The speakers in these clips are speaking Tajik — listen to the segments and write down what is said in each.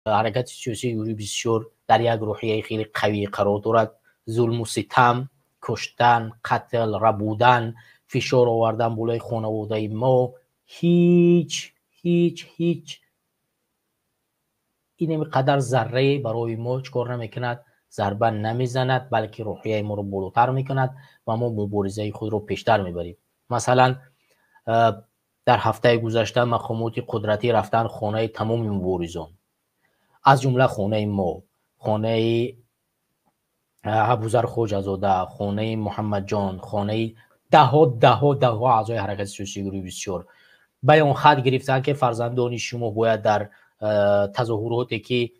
Ҳаракати сиёсии гурӯҳи 24 дар як рӯҳияи хеле қавӣ қарор дорад. Зулму ситам, куштан, қатл, рабудан, фишор овардан болои хонаводаи мо ҳеҷ, ҳеҷ, ҳеҷ инами қадар заррае барои мо чӣ кор намекунад, зарба намезанад, балки рӯҳияи моро болотар мекунад ва мо муборизаи худро пештар мебарем. Масалан, дар ҳафтаи гузашта мақомоти қудратӣ рафтанд хонаи тамоми муборизон, аз ҷумла хонаи мо, хонаи Абузар Хоҷазода, хонаи Муҳаммадҷон, хонаи даҳҳо, даҳҳо, даҳҳо аъзои ҳаракати сиёсии гурӯҳи 24. Баён хат гирифтанд, ки фарзандони шумо бояд дар тазоҳуроте, ки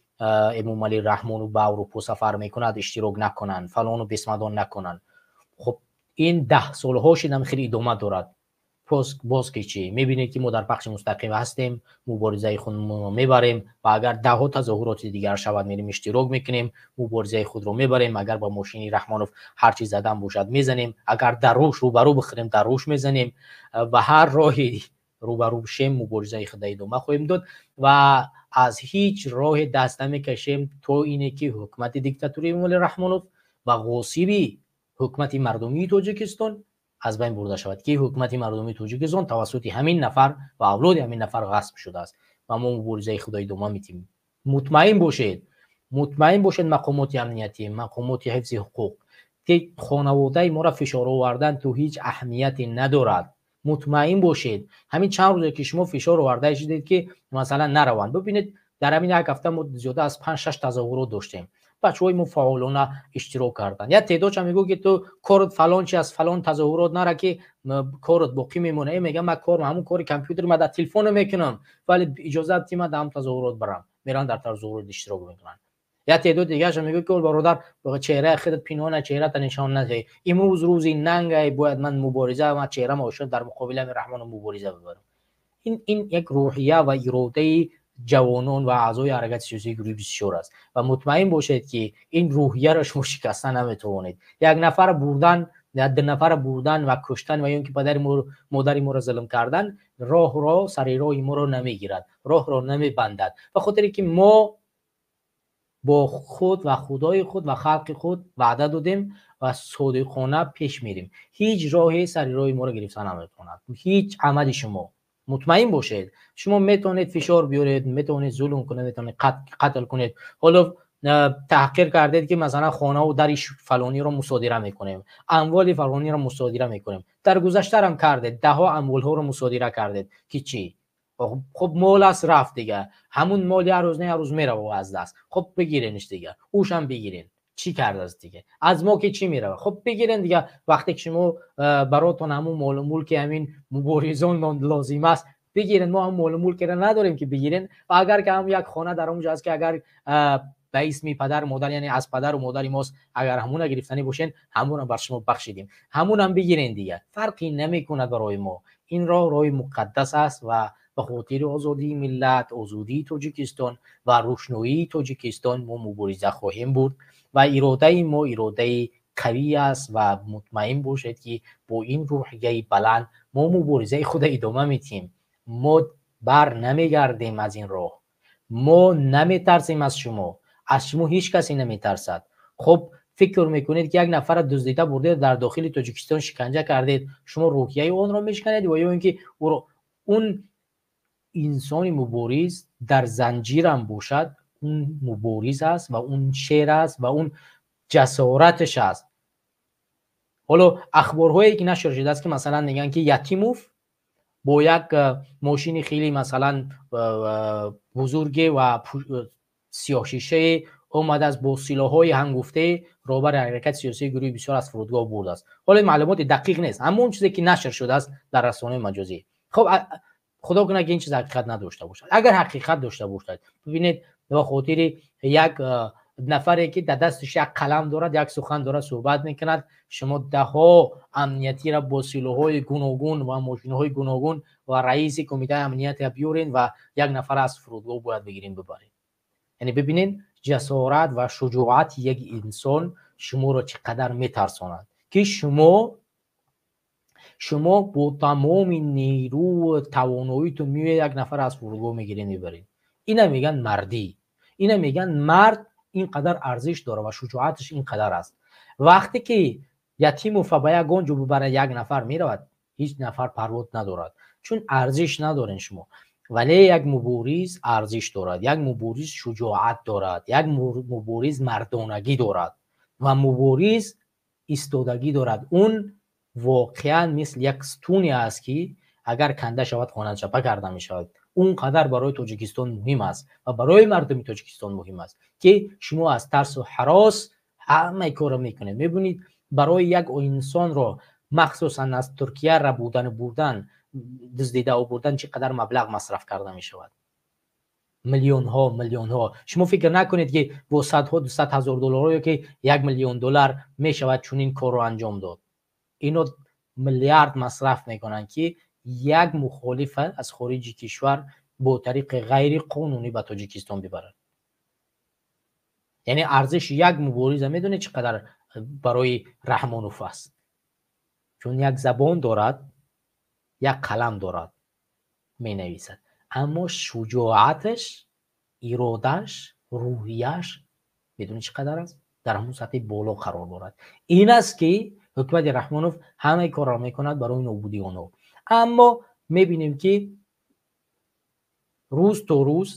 Эмомалӣ Раҳмонов ба Аврупо сафар мекунад, иштирок накунанд, фалону бесмадон накунанд. Хуб, ин 10 солҳо шидам хеле идома дорад. Боз ки чӣ мебинед, ки мо дар пахши мустақим ҳастем, муборизаи худро мебарем ва агар даҳҳо тазоҳуроти дигар шавад, мерем, иштирок мекунем, муборизаи худро мебарем. Агар ба мошини Раҳмонов ҳар чиз задан бошад, мезанем. Агар дар рӯш рӯбарӯ бихӯрем, дар рӯш мезанем. Ба ҳар роҳе рӯбарӯ бишем, муборизаи худро идома хоҳем дод ва аз ҳеҷ роҳе даст намекашем, то ине ки ҳукумати диктатурии Эмомалӣ Раҳмонов ва ғосиби ҳукумати мардумии Тоҷикистон аз байн бурда шавад, ки ҳукумати мардумии Тоҷикистон тавассути ҳамин нафар ва авлоди ҳамин нафар ғасб шудааст ва мо муборизаи худро идома медиҳем. Мутмаин бошед, мутмаин бошед, мақомоти амниятӣ, мақомоти ҳифзи ҳуқуқ, ки хонаводаи моро фишор овардан ту ҳеҷ аҳамияте надорад. Мутмаин бошед, ҳамин чанд рӯзе ки шумо фишор оварда шудед, ки масалан нараванд, бибинед, дар ҳамин як ҳафта мо зиёда аз 5-6 тазоҳурот доштем. Бачаҳои мо фаъолона иштирок карданд. Як теъдодшам мегӯ, ки ту корот фалон чи аст, фалон тазоҳурот нара, ки корот боқӣ мемонад. Мегам, ман корм ҳамун кори компютер, ман дар телефоно мекунам, вале иҷозат ти, ман дар ҳам тазоҳурот барам. Меран, дар тазоҳурот иштирок мекунанд. Як теъдоди дигарашам мегӯ, ки бародар, чеҳраи худат пинҳона, чеҳрата нишон надиҳӣ. Имрӯз рӯзи нангай, бояд ман мубориза, ман чеҳрама ошо дар муқобили ҳамин Раҳмонов мубориза бибарам. Ин як рӯҳия ва иродаи ҷавонон ва аъзои ҳаракати сиёсии гурӯҳи 24 аст ва мутмаин бошед, ки ин рӯҳияро шумо шикаста наметавонед. Як нафар бурдан, ду нафара бурдан ва куштан ва ё ин ки падари модари моро зулм кардан роҳро, сари роҳи моро намегирад, роҳро намебандад, ба хотире ки мо бо худ ва худои худ ва халқи худ ваъда додем ва содиқона пеш мерем. Ҳеҷ роҳе сари роҳи моро гирифта наметавонад, ҳеҷ амали шумо. Мутмаин бошед, шумо метавонед фишор биёред, метавонед зулм кунед, метавонед қатл кунед. Ҳоло таҳқир кардед, ки масалан хонаву дари фалониро мусодира мекунем, амволи фалониро мусодира мекунем. Дар гузаштарам кардед, даҳҳо амволҳоро мусодира кардед, ки чӣ? Хуб, мол аст, рафт дига. Ҳамун мол як рӯз не, як рӯз мерава аз даст. Хуб, бигиренш дига, ӯшам бигирен. Чӣ кардааст дига? Аз мо ки чӣ мерава? Хуб, бигирен дига. Вақте ки шумо баротон ҳамун молу мулки ҳамин муборизон лозим аст, бигирен. Мо ҳам молу мулкеро надорем, ки бигирен. Ва агар ки ҳам як хона дар онҷо аст, ки агар ба исми падару модар, яъне аз падару модари мост, агар ҳамуна гирифтанӣ бошен, ҳамуна бар шумо бахшидем, ҳамунам бигирен дига, фарқе намекунад барои мо. Ин роҳ роҳи муқаддас аст ва ба хотири озодии миллат, озодии Тоҷикистон ва рӯшноии Тоҷикистон мо мубориза хоҳем бурд ва иродаи мо иродаи қавӣ аст. Ва мутмаин бошед, ки бо ин рӯҳияи баланд мо муборизаи худро идома медиҳем. Мо бар намегардем аз ин роҳ, мо наметарсем аз шумо, аз шумо ҳеҷ касе наметарсад. Хуб, фикр мекунед, ки як нафарро дуздида бурдед, дар дохили Тоҷикистон шиканҷа кардед, шумо рӯҳияи онро мешиканед ва ё ин ки ӯро, он инсони мубориз дар занҷирам бошад, он мубориз аст ва он шер аст ва он ҷасораташ аст. Ҳоло ахборҳое ки нашр шудааст, ки масалан мегӯянд, ки Ятимов бо як мошини хеле масалан бузурге ва сиёҳшишае омадааст, бо силоҳҳои ҳангуфтаи роҳбари ҳаракати сиёсии гурӯҳи 24 аз фурудгоҳ бурдааст. Ҳоло маълумоти дақиқ нест, ҳамон чизе ки нашр шудааст дар расонаҳои маҷозӣ. Хуб, худо кунад, ки ин чиз ҳақиқат надошта бошад. Агар ҳақиқат дошта бошад, бибинед, ба хотири як нафаре, ки дар дасташ як қалам дорад, як сухан дорад, суҳбат мекунад, шумо даҳҳо амниятиро бо силоҳҳои гуногун ва мошинҳои гуногун ва раиси кумитаи амниятро биёрен ва як нафар аз фурудгоҳ бояд бигирен, бибаред. Яъне бибинед, ҷасорат ва шуҷоати як инсон шуморо чӣ қадар метарсонад, ки шумо бо тамоми нерӯ тавоноитон меоед, як нафар аз фурудгоҳ мегирен, мебаред. Ина мегӯянд мардӣ. Ина мегӯянд, мард ин қадар арзиш дорад ва шуҷоаташ ин қадар аст. Вақте ки Ятимова ба ягон ҷо бибарад, як нафар меравад, ҳеҷ нафар парвод надорад, чун арзиш надорен шумо. Вале як мубориз арзиш дорад, як мубориз шуҷоат дорад, як мубориз мардонагӣ дорад ва мубориз истодагӣ дорад. Он воқеан мисли як стуне аст, ки агар канда шавад, хона чапа карда мешавад. Он қадар барои Тоҷикистон муҳим аст ва барои мардуми Тоҷикистон муҳим аст, ки шумо аз тарсу ҳарос ҳамаи корро мекунед. Мебинед, барои як инсонро, махсусан аз Туркия рабудану бурдан, дуздида овурдан, чӣ қадар маблағ масраф карда мешавад, миллионҳо, миллионҳо. Шумо фикр накунед, ки бо садҳо, 200 ҳазор долларҳо ё ки 1 миллион доллар мешавад чунин корро анҷом дод. Ино миллиард масраф мекунанд, ки як мухолифа аз хориҷи кишвар бо тариқи ғайриқонунӣ ба Тоҷикистон бибарад. Яъне арзиши як мубориза медонед, чӣ қадар барои Раҳмонов аст? Чун як забон дорад, як қалам дорад, менависад, аммо шуҷоаташ, иродааш, рӯҳияш медонед, чӣ қадар аст? Дар ҳамон сатҳи боло қарор дорад. Ин аст, ки ҳукумати Раҳмонов ҳамаи корро мекунад барои нобудии онҳо. Аммо мебинем, ки рӯз то рӯз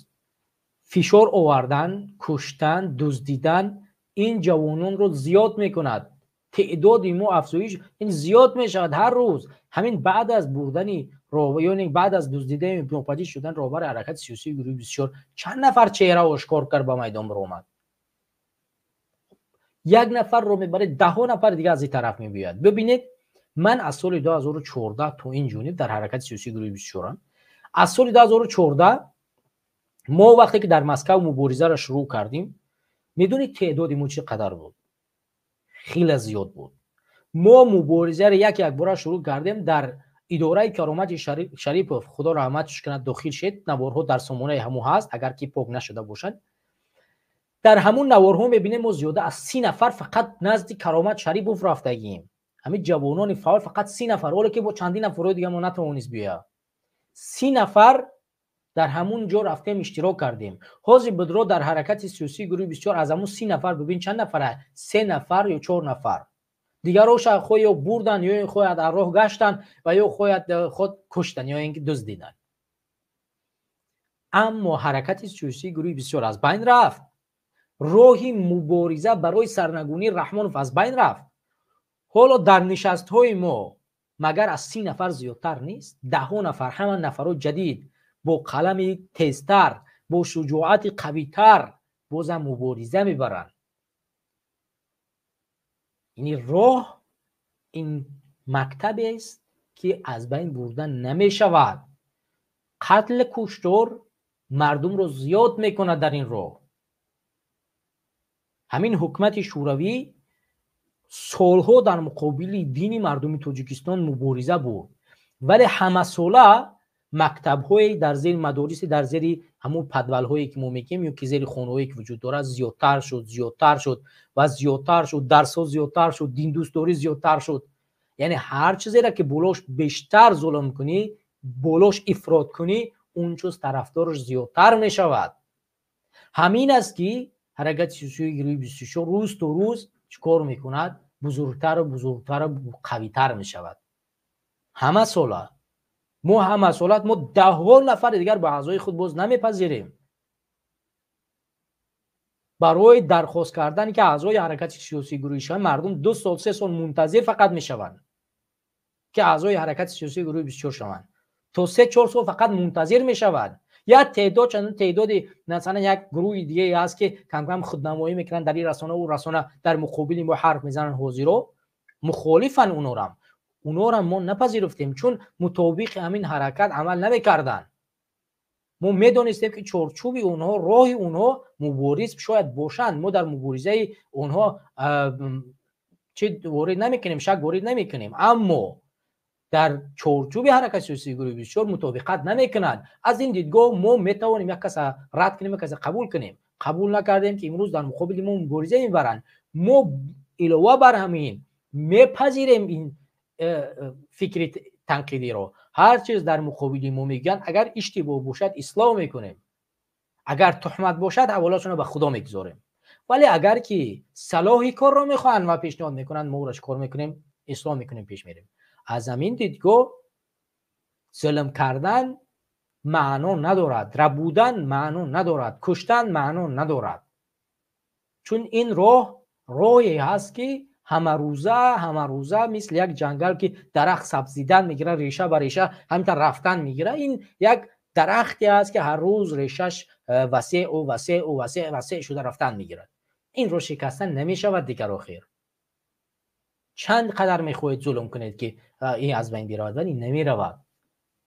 фишор овардан, куштан, дуздидан ин ҷавононро зиёд мекунад. Теъдоди мо афзоиш ин зиёд мешавад ҳар рӯз. Ҳамин баъд аз бурдани, ёне баъд аз дуздидаи, нопадид шудан роҳбари ҳаракати сиёсии гурӯҳи 24, чанд нафар чеҳра ошкор кард, ба майдон баромад. Як нафарро мебаред, даҳо нафар дига аз ин тараф мебиёяд. Бибинед, ман аз соли 2014 то ин ҷониб дар ҳаракати сиёсии гурӯҳи 24-ам. Аз соли 2014 мо вақте ки дар Москав муборизаро шурӯъ кардем, медонед, теъдоди мо чӣ қадар буд? Хеле зиёд буд. Мо муборизаро як якбора шурӯъ кардем дар идораи Каромати Шарипов, Худо раҳматш кунад, дохил шед. Наворҳо дар сомонаи ҳамун ҳаст, агар ки пок нашуда бошанд. Дар ҳамун наворҳо мебинем, мо зиёда аз 30 нафар фақат назди Каромат Шарипов рафтагием. Ҳамин ҷавонони фаъол фақат 30 нафар, ҳоле ки бо чандин нафарҳои дига мо натавонист биёяд. 30 нафар дар ҳамун ҷо рафтем, иштирок кардем. Ҳозир бидро дар ҳаракати сиёсии гурӯҳи 24, аз ҳамун 30 нафар бибин, чанд нафара? Се нафар ё чор нафар. Дигароша хоҳ ё бурдан, ё хоҳад аз роҳ гаштан ва ё хоҳад худ куштан, ё ин ки дуздидан. Аммо ҳаракати сиёсии гурӯҳи 24 аз байн рафт? Роҳи мубориза барои сарнагунии Раҳмонов аз байн рафт? Ҳоло дар нишастҳои мо магар аз 30 нафар зиёдтар нест? Даҳо нафар, ҳама нафарҳои ҷадид, бо қалами тезтар, бо шуҷоати қавитар бозам мубориза мебаранд. Ини роҳ, ин мактабест, ки аз байн бурда намешавад. Қатл, куштор мардумро зиёд мекунад дар ин роҳ. Ҳамин ҳукумати Шӯравӣ солҳо дар муқобили дини мардуми Тоҷикистон мубориза бурд, вале ҳамасола мактабҳое дар зери мадориси, дар зери ҳамун подвалҳое, ки мо мегӯем, ё ки зери хонаҳое, ки вуҷуд дорад, зиёдтар шуд, зиёдтар шуд ва зиёдтар шуд. Дарсҳо зиёдтар шуд, диндӯстдорӣ зиёдтар шуд. Яъне ҳар чизеро ки болош бештар зулм кунӣ, болош ифрот кунӣ, он чиз тарафдораш зиёдтар мешавад. Ҳамин аст, ки ҳаракати сиёсии гурӯҳи 24 рӯз то рӯз чӣ кор мекунад? Бузургтару бузургтару қавитар мешавад. Ҳама сола мо, ҳама сола мо даҳҳо нафари дигар ба аъзои худ боз намепазирем. Барои дархост кардане, ки аъзои ҳаракати сиёсии гурӯҳӣ шаванд, мардум 2 сол, 3 сол мунтазир фақат мешаванд, ки аъзои ҳаракати сиёсии гурӯҳи 24 шаванд. То 3-4 сол фақат мунтазир мешавад. Як теъдод, чанд теъдоди, масалан, як гурӯҳи дигае ҳаст, ки камкам худнамоӣ мекунанд дар ин расона, ӯ расона, дар муқобили мо ҳарф мезананд. Ҳозиро мухолифанд. Унорам мо напазируфтем, чун мутобиқи ҳамин ҳаракат амал намекарданд. Мо медонистем, ки чорчӯби онҳо, роҳи онҳо, мубориз шояд бошанд, мо дар муборизаи онҳо чи ворид намекунем, шак ворид намекунем, аммо дар чорчӯби ҳаракати сиёсии гурӯҳи 24 мутобиқат намекунад. Аз ин дидгоҳ мо метавонем як каса рад кунем, як каса қабул кунем. Қабул накардем, ки имрӯз дар муқобили мо мубориза мебаранд. Мо илова бар ҳамин мепазирем ин фикри танқидиро. Ҳар чиз дар муқобили мо мегӯянд, агар иштибоҳ бошад, ислоҳ мекунем. Агар туҳмат бошад, ҳаволаашонро ба Худо мегузорем, вале агар ки салоҳи корро мехоҳанд ва пешниҳод мекунанд, мо ӯро чикор мекунем? Ислоҳ мекунем, пеш мерем. Аз ҳамин дидгоҳ зулм кардан маъно надорад, рабудан маъно надорад, куштан маъно надорад, чун ин роҳ роҳе ҳаст, ки ҳамарӯза мисли як ҷангал, ки дарахт сабзидан мегирад, реша ба реша ҳаминтар рафтан мегирад. Ин як дарахте аст, ки ҳар рӯз решаш васеъу васеъу васеъ васеъ шуда рафтан мегирад. Инро шикастан намешавад дигар. Охир чанд қадар мехоҳед зулм кунед, ки ин аз байн биравад? Вале намеравад.